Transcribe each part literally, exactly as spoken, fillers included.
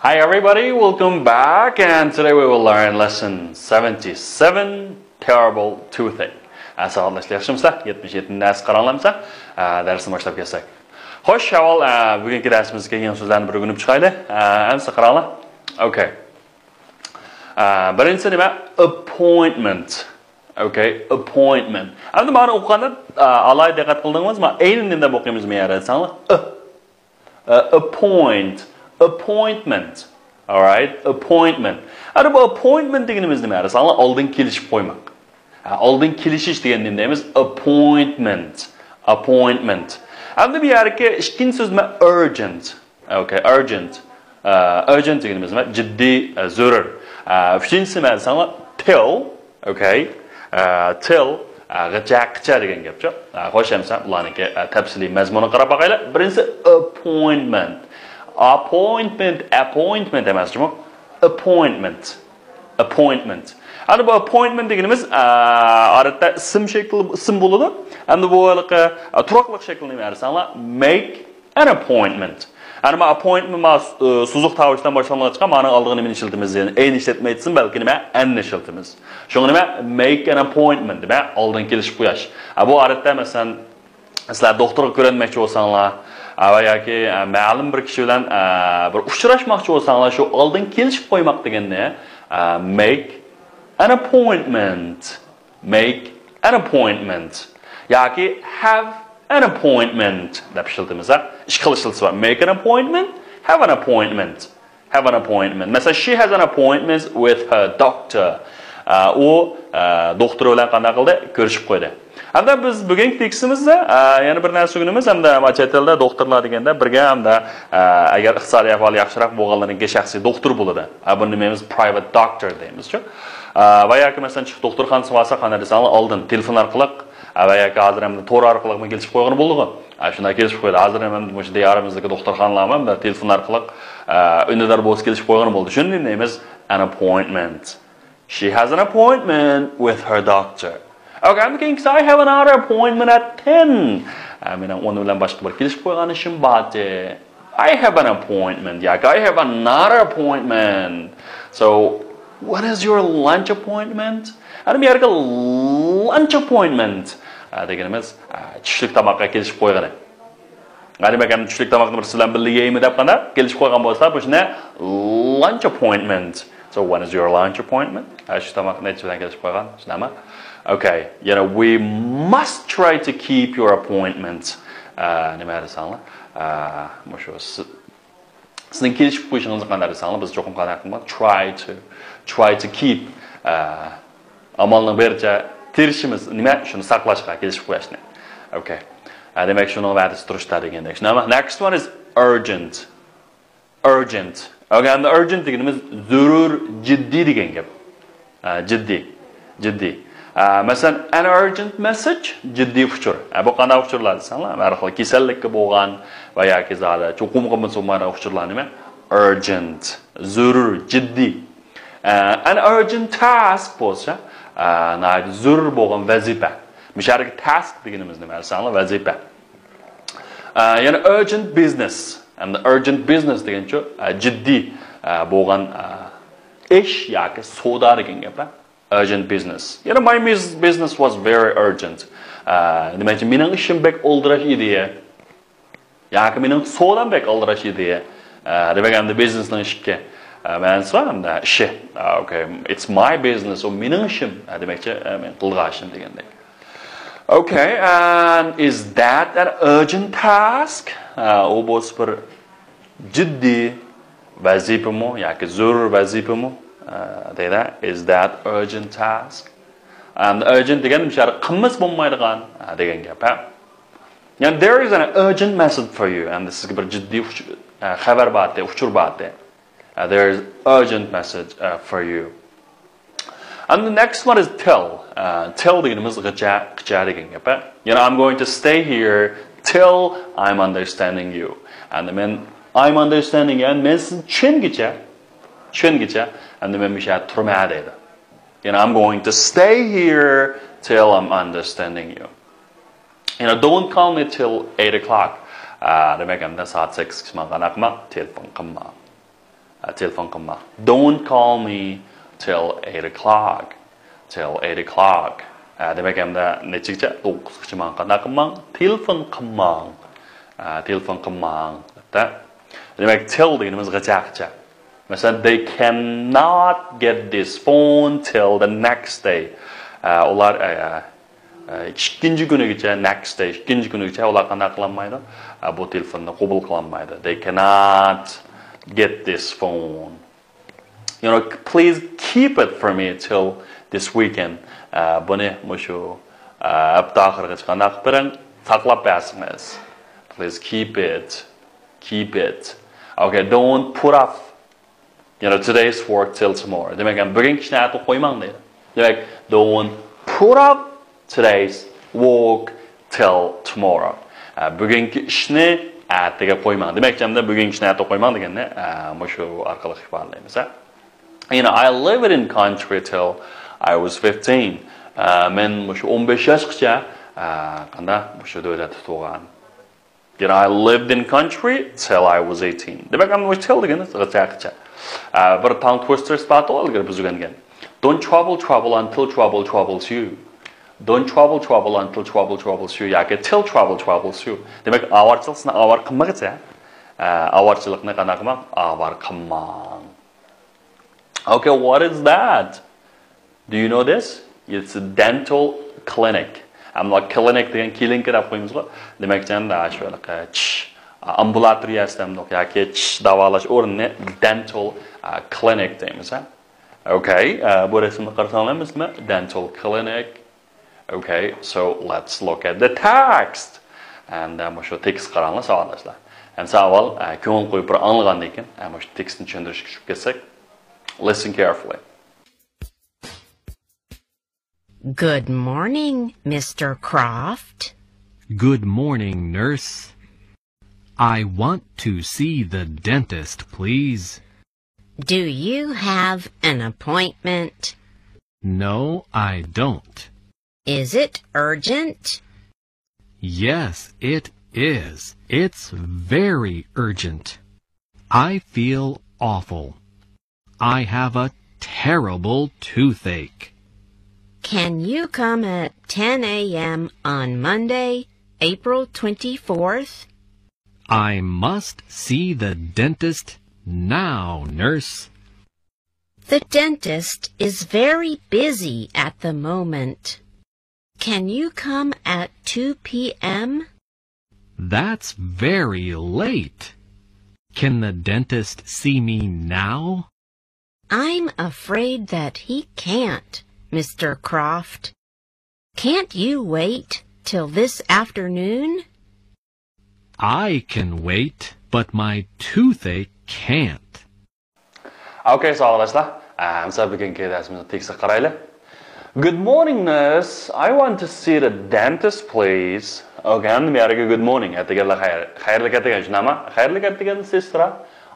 Hi everybody, welcome back, and today we will learn lesson seventy-seven, terrible toothache. ئە، ساۋاقداشلار، ياخشىمۇسىلەر؟ يەتمىش يەتتىنچى دەرسكە قاراڭلامسىلەر؟ ئە، دەرسنى باشلاپ كەتسەك. خوش، ئاۋۋال، ئە، بۈگۈنكى دەرسىمىزدىكى يېڭى سۆزلەرنى بىر ئۆگىنىپ چىقايلى. ئە، ئەمسە قاراڭلار. ئوكەي. ئە، بىرىنچىسى نېمە؟ Appointment. ئوكەي، appointment. ئەمدى مانا ئوقۇغاندا، ئە، ئالاھىدە دىققەت قىلدىڭىزمۇ؟ ئەينى نېمە دەپ ئوقۇيمىز بۇ يەردە دېسەڭلار؟ ئە. ئە، appoint، appointment. Alright, appointment. ئەنە بۇ appointment دېگىنىمىز نېمە؟ ئەرساڭلار ئالدىن كېلىشىپ قويماق. ھە، ئالدىن كېلىشىش دېگەننى نېمە دەيمىز؟ Appointment. Appointment. ئەمدى بۇ يەردىكى ئىككىنچى سۆز نېمە؟ Urgent. ئوكەي، urgent. ئە، urgent دېگىنىمىز نېمە؟ جىددىي، ئە، زۆرۈر. ئە، ئۈچىنچىسى نېمە دېسەڭلار؟ Till. ئوكەي. ئە، till، ئە، غىچە، قىچە دېگەن گەپچۇ. ئە، خوش، ئەمسە بۇلارنىڭكى، ئە، تەپسىلىي مەزمۇنىغا قاراپ باقايلى. بىرىنچىسى appointment. Appointment، appointment ئەمەس جۇمۇ. Appointment. Appointment. ئەنە بۇ appointment دېگىنىمىز، ئە، ئادەتتە ئىسىم شەكلى، ئىسىم بولىدۇ. ئەمدى بۇ ھېلىقى، ئە، تۇراقلىق شەكلى نېمە دېسەڭلار؟ Make an appointment. ئەنە ما appointment ما، ئى، سوزۇق تاۋۇش بىلەن باشلانغاچقا، مانىڭ ئالدىغا نېمىنى ئىشلىتىمىز؟ يەنى ئەينى ئىشلەتمەي دېسىم، بەلكى نېمە؟ ئەننى ئىشلىتىمىز. شۇڭا نېمە؟ Make an appointment، دېمەك، ئالدىن كېلىشىپ قوياش. ئە، بۇ ئادەتتە، مەسىلەن، سىلەر دوختۇرغا كۆرۈنمەكچى بولساڭلار، ئە، ۋە ياكى، ئە، مەلۇم بىر كىشى بىلەن، ئە، بىر ئۇچراشماقچى بولساڭلار، شۇ ئالدىن كېلىشىپ قويماق دېگەننى، ئە، make an appointment. Make an appointment. ياكى have an appointment دەپ ئىشلىتىمىز، ھە؟ ئىككى خىل ئىشلىتىش بار. Make an appointment، have an appointment. Have an appointment. مەسىلەن، she has an appointment with her doctor. ئە، ئۇ، ئە، دوختۇرى بىلەن قانداق قىلدى؟ كۆرۈشۈپ قويدى. ھەمدە بىز بۈگۈنكى تېكىستىمىزدە، ئە، يەنە بىر نەرسە ئۆگىنىمىز، ھەمدە چەت ئەلدە دوختۇرلار دېگەندە بىرگە ھەمدە، ئە، ئەگەر ئىقتىسادىي ئەھۋالى ياخشىراق بولغانلارنىڭكى شەخسىي دوختۇر بولىدۇ. ئە، بۇنى نېمە دەيمىز؟ Private doctor دەيمىزچۇ. ئە، ۋە ياكى مەسىلەن، چىقىپ دوختۇرخانىسىغا بارساق، قانداق دېسەڭلار، ئالدىن تېلېفون ئارقىلىق، ئە، ۋە ياكى ھازىر ھەمدە تور ئارقىلىقمۇ كېلىشىپ قويغىلى بولىدىغۇ. ئە، شۇنداق كېلىشىپ قويدى. ھازىر ھەمدە مۇشۇ دىيارىمىزدىكى دوختۇرخانىلارمۇ ھەمدە تېلېفون ئارقىلىق، ئە، ئۈندىدار بولسا كېلىشىپ قويغىلى بولىدۇ. شۇنى نېمە دەيمىز؟ An appointment. She has an appointment with her doctor. ئوكەي، ئەمدى كېيىنكىسى، I have another appointment at ten. ئە، مېنىڭ ئون بىلەن باشقا بىر كېلىشىپ قويغان ئىشىم بار ئىدى. I have an appointment ياكى I have another appointment. So, when is your lunch appointment? ئەنە بۇ يەرگە lunch appointment، ئە، دېگىنىمىز، ئە، چۈشلۈك تاماققا كېلىشىپ قويغىنى. ھە، دېمەك، ئەمدى چۈشلۈك تاماقنى بىرسى بىلەن بىللە يەيمۇ دەپ قانداق كېلىشىپ قويغان بولسا، بۇ شۇنى lunch appointment. So, when is your lunch appointment? ھە، چۈشلۈك تاماق نەچچە بىلەن كېلىشىپ قويغان؟ شۇنداقمۇ؟ ئوكەي. يەنە we must try to keep your appointment. ئە، نېمە دېسەڭلار؟ ئە، مۇشۇ سىز، سىزنىڭ كېلىشىپ قويۇشىڭىزنى قانداق دېسەڭلار، بىز چوقۇم قانداق قىلىمىز؟ Try to، try to keep. ئە، ئامالنىڭ بېرىچە تىرىشىمىز. نېمە؟ شۇنى ساقلاشقا، كېلىشىپ قويۇشنى. ئوكەي. ئە، دېمەك، شۇنىڭ ۋەدىسى تۇرۇشتا دېگەندەك. شۇنداقمۇ؟ Next one is urgent. Urgent. ئوكەي، ئەمدى urgent دېگىنىمىز زۆرۈر، جىددىي دېگەن گەپ. ئە، جىددىي. جىددىي. ئە، مەسىلەن، an urgent message، جىددىي ئۇچۇر. ئە، بۇ قانداق ئۇچۇرلار دېسەڭلار، ھەر خىل كېسەللىككە بولغان ۋە ياكى زادى چوقۇم قىلمىسا بولمايدىغان ئۇچۇرلار نېمە؟ Urgent. زۆرۈر، جىددىي. ئە، an urgent task بولسا، ئە، ناھايىتى زۆرۈر بولغان ۋەزىپە. مۇشۇ يەردىكى task دېگىنىمىز نېمە دېسەڭلار، ۋەزىپە. ئە، يەنە urgent business. ئەمدى urgent business دېگەنچۇ، ئە، جىددىي، ئە، بولغان، ئە، ئىش ياكى سودا دېگەن گەپ، ئە. Urgent business. يەنە my mis-، business was very urgent. ئە، دېمەكچى، مېنىڭ ئىشىم بەك ئالدىراش ئىدى. ياكى مېنىڭ سودام بەك ئالدىراش ئىدى. ئە، دېمەك، ئەمدى businessنىڭ ئىككى، ئە، مەنىسى بار، ئەمدى ئىشى. ئە، ئوكەي، it's my business، ئۇ مېنىڭ ئىشىم. ئە، دېمەكچى، ئە، مەن قىلغان ئىشىم دېگەندەك. Okay, and is that an urgent task? ئە، ئۇ بولسا بىر جىددىي ۋەزىپىمۇ ياكى زۆرۈر ۋەزىپىمۇ؟ ئە، دەيدۇ. Is that urgent task? ئەمدى urgent دېگەن مۇشۇ يەردە قىلمىسا بولمايدىغان، ئە، دېگەن گەپ، ھە؟ يەنى there is an urgent message for you. ئەمدى سىزگە بىر جىددىي ئۇچ-، ئە، خەۋەر بار ئىدى، ئۇچۇر بار ئىدى. ئە، there is urgent message، ئە، for you. And the next one is till. ئە، till دېگىنىمىز غىچە، قىچە دېگەن گەپ، ھە؟ يەنى I'm going to stay here till I'm understanding you. ئەمدى مەن I'm understanding you، يەنى مەن سىزنى چۈشەنگىچە، چۈشەنگىچە، ئەمدى مەن مۇشۇ يەردە تۇرىمەن دەيدۇ. يەنى I'm going to stay here till I'm understanding you. يەنى don't call me till eight o'clock. ئە، دېمەك، ئەمدى سائەت سەككىزگىچە ماڭا قانداق قىلماڭ، تېلېفون قىلماڭ. تېلېفون قىلماڭ. Don't call me till eight o'clock. Till eight o'clock. ئە، دېمەك، ئەمدى نەچچىگىچە؟ توققۇزغىچە ماڭا قانداق قىلماڭ؟ تېلېفون قىلماڭ. ئە، تېلېفون قىلماڭ. دە. دېمەك، till دېگىنىمىز غىچاغىچە. مەسىلەن، they cannot get this phone till the next day. ئە، ئۇلار، ئە، ئە، ئىككىنچى كۈنىگىچە، next day، ئىككىنچى كۈنىگىچە ئۇلار قانداق قىلالمايدۇ؟ ئە، بۇ تېلېفوننى قوبۇل قىلالمايدۇ. They cannot get this phone. You know, please keep it for me till this weekend. ئە، بۇنى مۇشۇ، ئە، ھەپتە ئاخىرىغىچە قانداق قىلىپ بېرىڭ؟ ساقلاپ بەرسىڭىز. Please keep it. Keep it. Okay, don't put off, you know, today's work till tomorrow. دېمەك، يەنى بۈگۈنكى ئىشنى ئەتىگە قويماڭ دەيدۇ. دېمەك، don't put off today's work till tomorrow. ئە، بۈگۈنكى ئىشنى ئەتىگە قويماڭ. دېمەكچى، ئەمدى بۈگۈنكى ئىشنى ئەتىگە قويماڭ دېگەننى، ئە، مۇشۇ ئارقىلىق ئىپادىلەيمىز، ھە؟ You know, I lived in country till I was fifteen. ئە، مەن مۇشۇ ئون بەش ياشقىچە، ئە، قانداق، مۇشۇ دۆلەتتە تۇرغان. You know, I lived in country till I was eighteen. دېمەك، ئەمدى مۇشۇ till دېگىنى غىچاقىچە. ئە، بىر tongue twister ئىسپاتى ئىلگىرى بىز ئۆگەنگەن. Don't trouble trouble until trouble troubles you. Don't trouble trouble until trouble troubles you. ياكى till trouble troubles you. دېمەك، ئاۋارىچىلىق سېنى ئاۋارە قىلمىغۇچە، ئە، ئاۋارىچىلىقنى قانداق قىلماڭ؟ ئاۋارە قىلماڭ. Okay, what is that? Do you know this? It's a dental clinic. ئەمما clinic دېگەن كلىنىكا دەپ قويىمىزغۇ. دېمەكچى، ئەمدى شۇ ھېلىقى چىش ئامبۇلاتورىيەسى دەمدۇق ياكى چىش داۋالاش ئورنىنى dental، ئە، clinic دەيمىز، ھە؟ Okay، ئە، بۇ رەسىمگە قارىساڭلار، مەسىلەن، dental clinic. Okay, so let's look at the text. ئەمدى مۇشۇ تېكىست قاراڭلار، ساۋاقداشلار. ئەمدى ساۋاق، ئە، كۆڭۈل قويۇپ بىر ئاڭلىغاندىن كېيىن، ئە، مۇشۇ تېكىستنى چۈشەندۈرۈشكە چۈشۈپ كەتسەك. Listen carefully. Good morning, Mister Croft. Good morning, nurse. I want to see the dentist, please. Do you have an appointment? No, I don't. Is it urgent? Yes, it is. It's very urgent. I feel awful. I have a terrible toothache. Can you come at ten a.m. on Monday, April twenty-fourth? I must see the dentist now, nurse. The dentist is very busy at the moment. Can you come at two p.m.? That's very late. Can the dentist see me now? I'm afraid that he can't, Mister Croft. Can't you wait till this afternoon? I can wait, but my toothache can't. Okay, ساۋاقداشلار. ئەمسە بۈگۈنكى دەرسىمىزنىڭ تېكىستىگە قارايلى. Good morning, nurse. I want to see the dentist, please. Okay، ئەمدى مەيەرگە good morning ئەتىگەنلەر خەير. خەيرلىك ئەتىگەن، شۇنداقمۇ؟ خەيرلىك ئەتىگەن، سېسترا.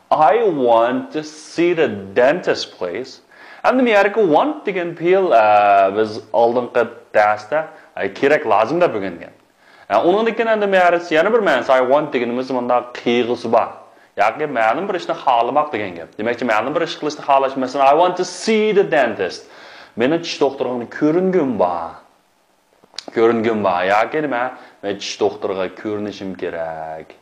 I want to see the dentist, please. ئەمدى مەيەرگە want دېگەن پېئىل، ئە، بىز ئالدىنقى دەرستە، ئە، كېرەك، لازىم دەپ ئۆگەنگەن. ئە، ئۇنىڭدىن كېيىن ئەمدى مەيەرگە يەنە بىر مەنىسى، I want دېگىنىمىز مۇنداق قىيغۇسى بار. ياكى مەلۇم بىر ئىشنى خالىماق دېگەن گەپ. دېمەكچى، مەلۇم بىر ئىش قىلىشنى خالاش. مەسىلەن، I want to see the dentist. مېنىڭ چىش دوختۇرغا كۆرۈنگۈم بار. كۆرۈنگۈم بار. ياكى نېمە؟ مەن چىش دوختۇرغا كۆرۈنۈشۈم كېرەك.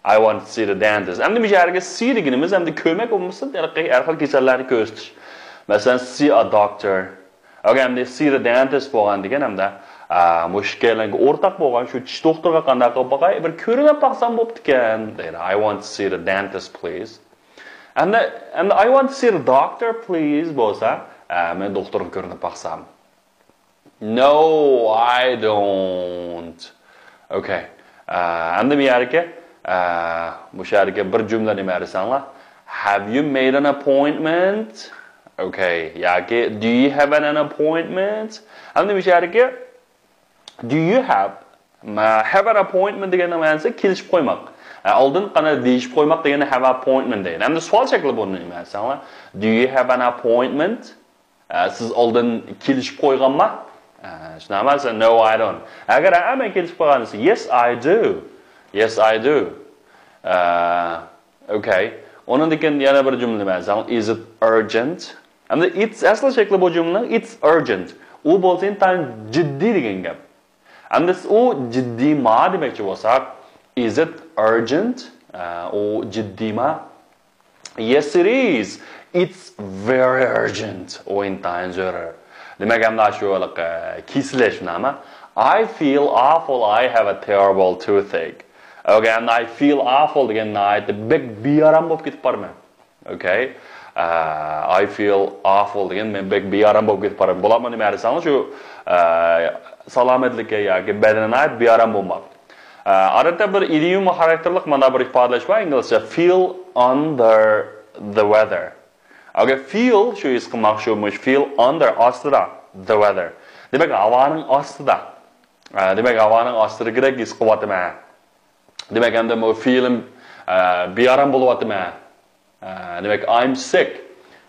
I want to see the dentist. ئەمدى مۇشۇ يەرگە see دېگىنىمىز ئەمدى كۆرمەك بولمىسا، ھەر خىل كېسەللەرنى كۆرسىتىش. مەسىلەن، see a doctor. ئەگەر ئەمدى see the dentist بولغان دېگەن ئەمدى، ئا، مۇشۇ ئىككىيلەنگە ئورتاق بولغان شۇ چىش دوختۇرغا قانداق قىلىپ باقاي، بىر كۆرۈنۈپ باقسام بوپتىكەن دەيدۇ. I want to see the dentist, please. ئەمدى، ئەمدى I want to see the doctor, please بولسا، ئا، مەن دوختۇرغا كۆرۈنۈپ باقسام. No, I don't. Okay. ئا، ئەمدى بۇ يەرگە، ئا، مۇشۇ يەرگە بىر جۈملە نېمە دېسەڭلار؟ Have you made an appointment? Okay. ياكى do you have an, an appointment? ئەمدى مۇشۇ يەرگە do you have، مە، have an appointment دېگەننىڭ مەنىسى كېلىشىپ قويماق. ئا، ئالدىن قانداق دېيىشىپ قويماق دېگەننى have appointment دەيدۇ. ئەمدى سوئال شەكلى بۇنى نېمە دېسەڭلار؟ Do you have an appointment? ئە، سىز ئالدىن كېلىشىپ قويغانما؟ ئە، شۇنداقما دېسە، no, I don't. ئەگەر ھە، مەن كېلىشىپ قويغان دېسە، yes, I do. Yes, I do. ئە، okay. ئۇنىڭدىن كېيىن يەنە بىر جۈملە مەسىلەن، is it urgent؟ ئەمدى it's ئەسلى شەكلى بۇ جۈملىنىڭ it's urgent. ئۇ بولسا ئىنتايىن جىددىي دېگەن گەپ. ئەمدى ئۇ جىددىيما دېمەكچى بولساق، is it urgent؟ ئە، ئۇ جىددىيما؟ Yes, it is. It's very urgent. ئۇ ئىنتايىن زۆرۈر. دېمەك، ئەمدى شۇ ھېلىقى كېسىلىش نېمە؟ I feel awful. I have a terrible toothache. ئوكەي، ئەمدى I feel awful دېگەن ناھايىتى بەك بىئارام بولۇپ كېتىپ بارىمەن. ئوكەي. ئە، I feel awful دېگەن مەن بەك بىئارام بولۇپ كېتىپ بارىمەن. بولۇپمۇ نېمە دېسەڭلار شۇ، ئە، سالامەتلىككە ياكى بەدىنى ناھايىتى بىئارام بولماق. ئە، ئادەتتە بىر ئىدىيوم خاراكتېرلىق مانا بىر ئىپادىلەش بار ئىنگلىزچە feel under the weather. ئەگەر feel شۇ ھېس قىلماق شۇ، مۇش feel under ئاستىدا، the weather. دېمەك، ھاۋانىڭ ئاستىدا. ئە، دېمەك، ھاۋانىڭ ئاستىدىكىدەك ھېس قىلىۋاتىمەن. دېمەك، ئەمدى بۇ feeling، ئە، بىئارام بولۇۋاتىمەن. ئە، دېمەك، I'm sick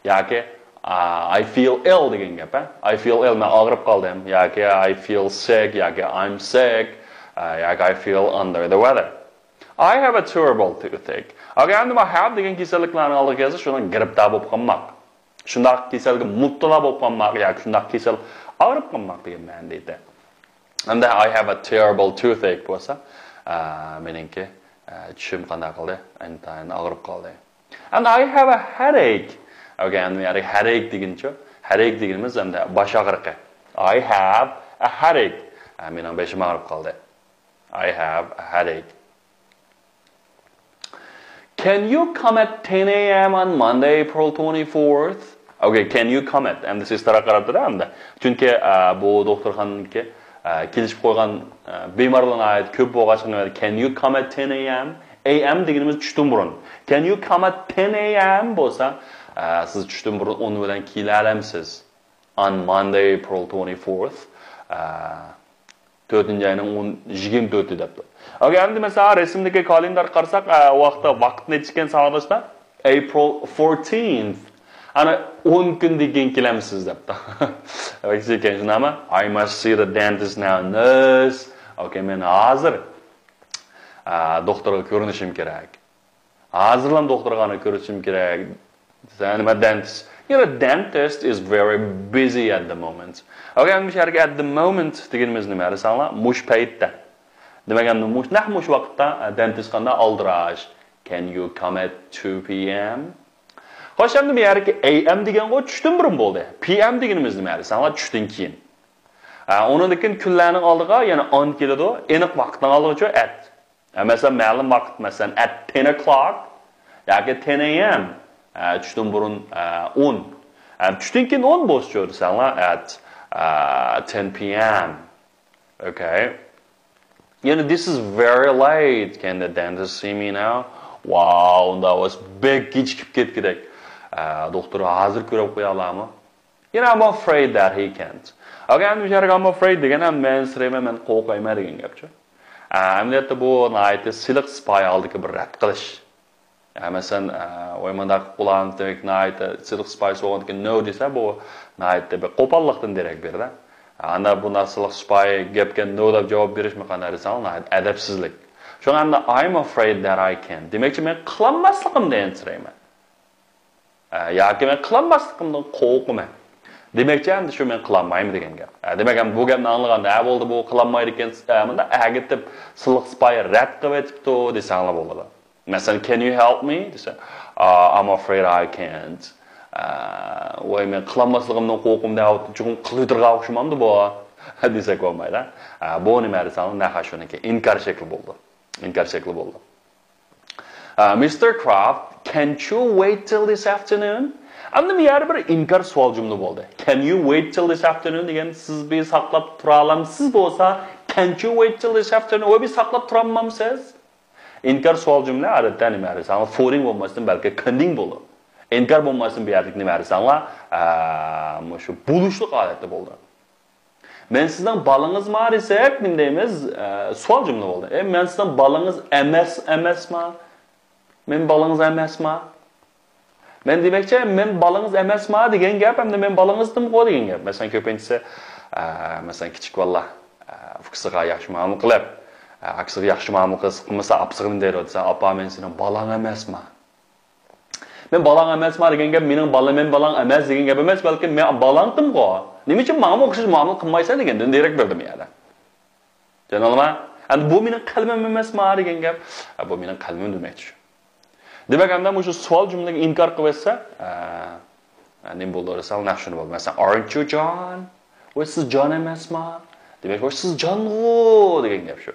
ياكى، ئە، I feel ill دېگەن گەپ، ھە؟ I feel ill، مەن ئاغرىپ قالدىم ياكى I feel sick ياكى I'm sick، ئە، ياكى I feel under the weather. I have a terrible toothache. ئەگەر ئەمدى مانا have دېگەن كېسەللىكلەرنىڭ ئالدىغا كەلسە، شۇنىڭ گىرىپتار بولۇپ قالماق. شۇنداق كېسەلگە مۇپتىلا بولۇپ قالماق ياكى شۇنداق كېسەل ئاغرىپ قالماق دېگەن مەنىدە. ئەمدى I have a terrible toothache بولسا، ئە، مېنىڭكى، ئە، چىشىم قانداق قىلدى؟ ئىنتايىن ئاغرىپ قالدى. And I have a headache. ئوكەي، ئەمدى يەنى headache دېگىنىچۇ؟ Headache دېگىنىمىز ئەمدى باش ئاغرىقى. I have a headache. ئە، مېنىڭ بېشىم ئاغرىپ قالدى. I have a headache. Can you come at ten A M on Monday, April twenty-fourth? Okay, can you come at? ئەمدى سېسترا قاراپتۇ-دە ئەمدى. چۈنكى، ئە، بۇ دوختۇرخانىدىكى، ئە، كېلىشىپ قويغان، ئە، بىمارلار ناھايىتى كۆپ بولغاچقا، can you come at ten A M؟ A M دېگىنىمىز چۈشتىن بۇرۇن. Can you come at ten A M بولسا، ئە، سىز چۈشتىن بۇرۇن ئون بىلەن كېلەلەمسىز؟ On Monday, April twenty-fourth. ئە، تۆتىنچى ئاينىڭ ئون، يىگىرمە تۆتى دەپتۇ. ئوكەي، ئەمدى مەسىلەن، رەسىمدىكى كالېندار قارىساق، ئە، ۋاقىتتا، ۋاقىت نەچچە ئىكەن ساڭا دوستلار؟ April fourteenth. ئەنە ئون كۈندىن كېيىن كېلەمسىز دەپتۇ. ۋاكسىكەن شۇنداقمۇ؟ I must see the dentist now, nurse. ئوكەي، مەن ھازىر، ئە، دوختۇرغا كۆرۈنۈشۈم كېرەك. ھازىرلا دوختۇرخانا كۆرۈشۈم كېرەك دېسە، نېمە، dentist. You know, dentist is very busy at the moment. ئوكەي، ئەمدى مۇشۇ يەرگە at the moment دېگىنىمىز نېمە دېسەڭلار؟ مۇشۇ پەيتتە. دېمەك، ئەمدى مۇش-، نەق مۇشۇ ۋاقىتتا، ئە، dentist قانداق ئالدىراش. Can you come at two P M? خوش، ئەمدى بۇ يەردىكى A M دېگەنغۇ چۈشتىن بۇرۇن بولدى. P M دېگىنىمىز نېمە دېسەڭلار؟ چۈشتىن كېيىن. ئە، ئۇنىڭدىن كېيىن كۈنلەرنىڭ ئالدىغا يەنە on كېلىدۇ. ئېنىق ۋاقىتنىڭ ئالدىغىچۇ at. ئە، مەسىلەن، مەلۇم ۋاقىت، مەسىلەن، at ten o'clock ياكى ten A M. ئە، چۈشتىن بۇرۇن، ئە، ئون. ئە، چۈشتىن كېيىن ئون بولسىچۇ دېسەڭلار، at، ئە، ten P M. Okay. You know, this is very late. Can the dentist see me now? Wow, ئۇنداق بولسا بەك كېچىكىپ كەتكۈدەك. ئە، دوختۇر ھازىر كۆرۈپ قويالامۇ؟ You know, I'm afraid that he can't. Okay, ئەمدى بۇ يەردىكى I'm afraid دېگەن ھەم مەن سىرىمەن، مەن قورقايمەن دېگەن گەپچۇ. ئە، ئەمەلىيەتتە بۇ ناھايىتى سىلىق سىپايى ھالدىكى بىر رەت قىلىش. ئە، مەسىلەن، ئە، ۋاي مۇنداق قىلىپ قويامسىز دېمەك ناھايىتى سىلىق سىپايى سوغان ئىكەن، no دېسە، بۇ ناھايىتى بىر قوپاللىقتىن دېرەك بېرىدۇ. ئاندىن بۇنداق سىلىق سىپايى گەپكە no دەپ جاۋاب بېرىشمۇ قانداق دېسەڭ، ناھايىتى ئەدەپسىزلىك. شۇڭا ئەمدى I'm afraid that I can't. دېمەكچى، مەن قىلالماسلىقىمدىن ئەنسىرەيمەن. ئە، ياكى مەن قىلالماسلىقىمدىن قورقىمەن. دېمەكچى، ئەمدى شۇ مەن قىلالمايمەن دېگەن گەپ. ئە، دېمەك، ئەمدى بۇ گەپنى ئاڭلىغاندا، ھە، بولدى، بۇ قىلالمايدىكەن، ئە، مۇنداق ئەگىتىپ، سىلىق سىپايى رەت قىلىۋېتىپتۇ دېسەڭلار بولىدۇ. مەسىلەن، can you help me دېسە، ئا، I'm afraid I can't. ئە، ۋاي، مەن قىلالماسلىقىمدىن قورقۇم دەۋاتىدۇ، چوقۇم قىلىۋېتىدىغان ئوخشىمامدۇ بۇ؟ دېسەك بولمايدۇ. ئە، بۇ نېمە دېسەڭلار، نەق شۇنىڭكى ئىنكار شەكلى بولىدۇ. ئىنكار شەكلى بولىدۇ. ئە، Mister Kraft, can't you wait till this afternoon? ئەمدى بۇ يەردە بىر ئىنكار سوئال جۈملە بولدى. Can you wait till this afternoon دېگەن، سىز بىر ساقلاپ تۇرالامسىز بولسا، can't you wait till this afternoon؟ ۋاي، بىر ساقلاپ تۇرالمامسىز؟ ئىنكار سوئال جۈملە ئادەتتە نېمە دېسەڭلار، for دىن بولماستىن بەلكى can دىن بولىدۇ. ئىنكار بولماستىن بۇ يەردىكى نېمە دېسەڭلار، ئە، مۇشۇ بولۇشلۇق ھالەتتە بولىدۇ. مەن سىزنىڭ بالىڭىزما دېسەك، نېمە دەيمىز؟ ئە، سوئال جۈملە بولدى. ئە، مەن سىزنىڭ بالىڭىز ئەمەس، ئەمەسما؟ مەن بالىڭىز ئەمەسما؟ مەن دېمەكچى، مەن بالىڭىز ئەمەسما دېگەن گەپ، ئەمدى مەن بالىڭىزدىنغۇ دېگەن گەپ. مەسىلەن، كۆپىنچىسى، ئە، مەسىلەن، كىچىك بالىلار، ئە، ئۇكىسىغا ياخشى مۇئامىلە قىلىپ، ئە، ئاكىسىغا ياخشى مۇئامىلە قىلس-، قىلمىسا، ئاپىسىغا نېمە دەيدۇ دېسە، ئاپا، مەن سېنىڭ بالاڭ ئەمەسما؟ سەن بالاڭ ئەمەسما دېگەن گەپ، مېنىڭ بالام، مەن بالاڭ ئەمەس دېگەن گەپ ئەمەس، بەلكى مەن بالاڭدىمغۇ؟ نېمە ئۈچۈن ماڭىمۇ ئوخشاش مۇئامىلە قىلمايسەن دېگەندىن دېرەك بەردىم يەنە. چۈشەندىڭلارمۇ؟ ئەمدى بۇ مېنىڭ قەلىمىم ئەمەسما دېگەن گەپ. ھە، بۇ مېنىڭ قەلىمىم دېمەكچى شۇ. دېمەك، ئەمدى مۇشۇ سوئال جۈملىگە ئىنكار قىلىۋەتسە، ئە، نېمە بولىدۇ دېسەڭ، نەق شۇنى بولىدۇ. مەسىلەن، Aren't you John? ۋاي، سىز جان ئەمەسما؟ دېمەك، ۋاي، سىز جانغۇ دېگەن گەپ شۇ.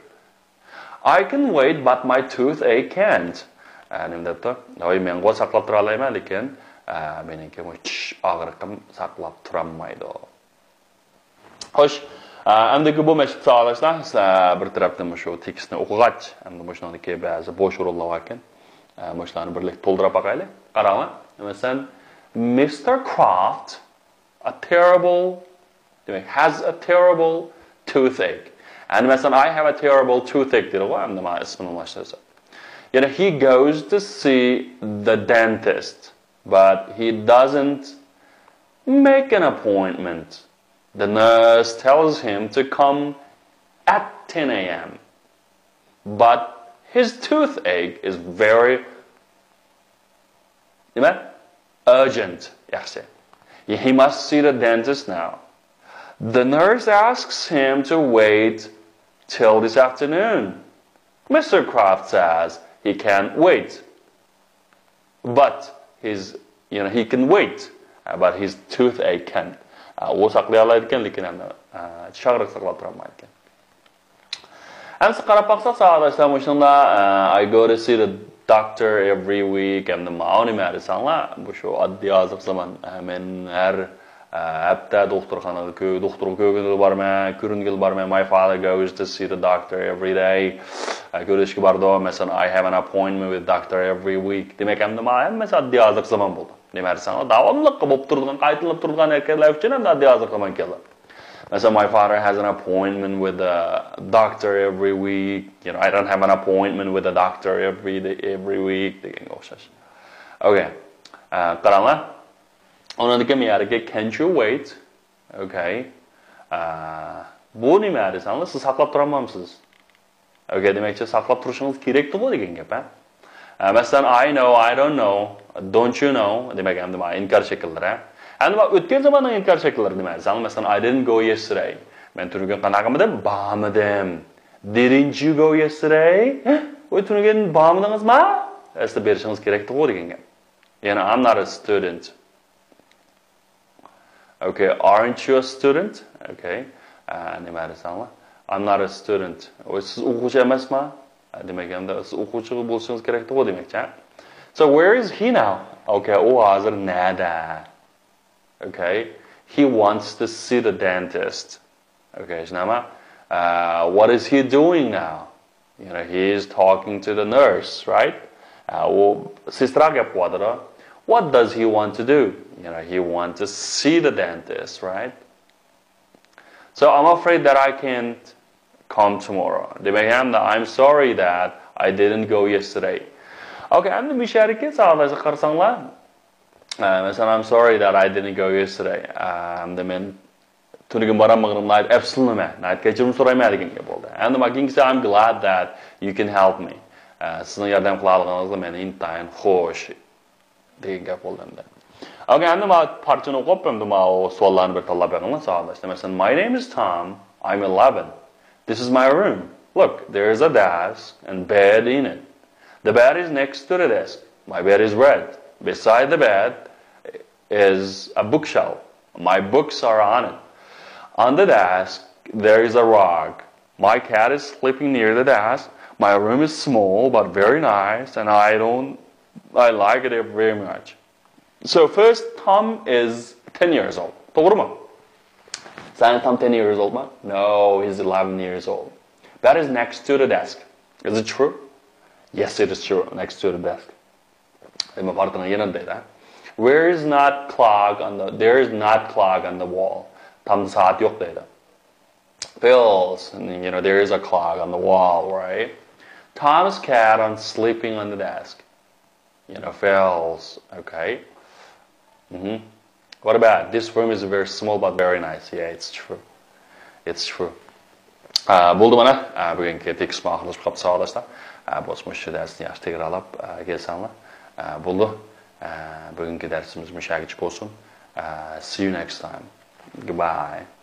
I can wait, but my toothache can't. ئە، نېمە دەپتۇ؟ ۋاي، مەنغۇ ساقلاپ تۇرالايمەن، لېكىن، ئە، مېنىڭكى بۇ چىش ئاغرىقىم ساقلاپ تۇرالمايدۇ. خوش، ئە، ئەمدىكى بۇ مەشىق ساۋاقداشلار، سىلەر بىر تەرەپتىن مۇشۇ تېكىستنى ئوقۇغاچ، ئەمدى مۇشۇنىڭدىكى بەزى بوش ئورۇنلار باركەن. ئە، مۇشۇلارنى بىرلىكتە تولدۇراپ باقايلى. قاراڭلار. مەسىلەن، Mister Croft, a terrible، دېمەك، has a terrible toothache. ئەمدى مەسىلەن، I have a terrible toothache دېدىغۇ، ئەمدى مانا ئىسمىنى ئالماشتۇرسا. يەنى he goes to see the dentist, but he doesn't make an appointment. The nurse tells him to come at ten a.m., but his toothache is very، نېمە؟ Urgent. ياخشى. He must see the dentist now. The nurse asks him to wait till this afternoon. Mister Croft says he can't wait. But his, you know, he can wait, uh, but his toothache can't. ئۇ ساقلىيالايدىكەن، لېكىن ئەمدى، ئە، چىش ئاغرىقى ساقلاپ تۇرالمايدىكەن. ئەمدى قاراپ باقساق، ساۋاقداشلار، مۇشۇندا، ئە، I go to see the doctor every week. ئەمدى ماۋۇ نېمە دېسەڭلار، بۇ شۇ ئاددىي ھازىرقى زامان. ئە، مەن ھەر، ئە، ھەپتە دوختۇرخانىغا كۆ-، دوختۇرغا كۆرۈنگىلى بارىمەن، كۆرۈنگىلى بارىمەن. My father goes to see the doctor every day. ئە، كۆرۈشكە بارىدۇ. مەسىلەن، I have an appointment with doctor every week. دېمەك، ئەمدى ماۋۇ ھەممىسى ئاددىي ھازىرقى زامان بولدى. نېمە دېسەڭلار، داۋاملىق بولۇپ تۇرىدىغان، قايتىلىنىپ تۇرىدىغان ھەرىكەتلەر ئۈچۈن ئەمدى ئاددىي ھازىرقى زامان كەلدى. مەسىلەن، my father has an appointment with the doctor every week. You know, I don't have an appointment with the doctor every day, every week دېگەنگە ئوخشاش. Okay. ئە، قاراڭلار. ئۇنىڭدىن كېيىن يەردىكى can't you wait? Okay. ئە، بۇ نېمە دېسەڭلار، سىز ساقلاپ تۇرالمامسىز؟ Okay، دېمەكچى، ساقلاپ تۇرۇشىڭىز كېرەكتىغۇ دېگەن گەپ، ھە؟ ئە، مەسىلەن، I know, I don't know, don't you know؟ دېمەك، ئەمدى مانا ئىنكار شەكىللىرى، ھە؟ ئەمدى مانا ئۆتكەن زاماننىڭ ئىنكار شەكىللىرى نېمە دېسەڭ، مەسىلەن، I didn't go yesterday. مەن تۈنۈگۈن قانداق قىلمىدىم؟ بارمىدىم. Didn't you go yesterday؟ ۋاي، تۈنۈگۈن بارمىدىڭىزما؟ ئەسلى بېرىشىڭىز كېرەكتىغۇ دېگەن گەپ. يەنى I'm not a student. Okay, aren't you a student? Okay. ئە، نېمە دېسەڭلار؟ I'm not a student. ۋاي، سىز ئوقۇغۇچى ئەمەسما؟ ئە، دېمەك، ئەمدى سىز ئوقۇغۇچى بولۇشىڭىز كېرەكتىغۇ دېمەكچى. So where is he now? Okay, ئۇ ھازىر نەدە؟ Okay. He wants to see the dentist. Okay، شۇنداقمۇ؟ Uh, what is he doing now? You know, he is talking to the nurse, right? Uh, ئۇ سېستراغا گەپ قىلىۋاتىدۇ. What does he want to do? You know, he wants to see the dentist, right? So I'm afraid that I can't come tomorrow. دېمەك، ئەمدى I'm sorry that I didn't go yesterday. Okay، ئەمدى مۇشۇ يەردىكى ساۋاقداشلار قارىساڭلار، ئە، مەسىلەن، I'm sorry that I didn't go yesterday. ئە، ئەمدى مەن تۈنۈگۈن بارالمىغىنىمغا ناھايىتى ئەپسۇسلىنىمەن، ناھايىتى كەچۈرۈم سورايمەن دېگەن گەپ بولدى. ئەمدى مانا كېيىنكىسى I'm glad that you can help me. ئە، سىزنىڭ ياردەم قىلالىغىنىڭىزغا مەن ئىنتايىن خوش دېگەن گەپ بولدى ئەمدى. Okay، ئەمدى مانا پارچىنى ئوقۇپ، ئەمدى مانا سوئاللارنى بىر تاللاپ بېقىڭلار، ساۋاقداشلار. مەسىلەن، My name is Tom. I'm eleven. This is my room. Look, there is a desk and bed in it. The bed is next to the desk. My bed is red. Beside the bed is a bookshelf. My books are on it. On the desk, there is a rug. My cat is sleeping near the desk. My room is small but very nice, and I don't, I like it very much. So first, Tom is ten years old. توغرىمۇ؟ سەن Tom ten years old ما؟ No, he's eleven years old. That is next to the desk. Is it true? Yes, it is true. Next to the desk. دېمەك، پارتىنىڭ يېنىدا دەيدۇ. Where is not clock on the, there is not clock on the wall. تامدا سائەت يوق دەيدۇ. Phil's, you know, there is a clock on the wall, right? Tom's cat on sleeping on the desk. You know, Phil's, okay. Mm-hmm. What about this room is very small but very nice. Yeah, it's true. It's true. ئە، بولدى مانا. ئە، بۈگۈنكى تېكىستمۇ ئاخىرلىشىپ قاپتۇ ساۋاقداشلار. ئە، بولسا مۇشۇ دەرسنى ياخشى تەكرارلاپ، ئە، كەلسەڭلار. ئە، بولدى. ئە، بۈگۈنكى دەرسىمىز مۇشۇ يەرگىچە بولسۇن. ئە، see you next time. Goodbye.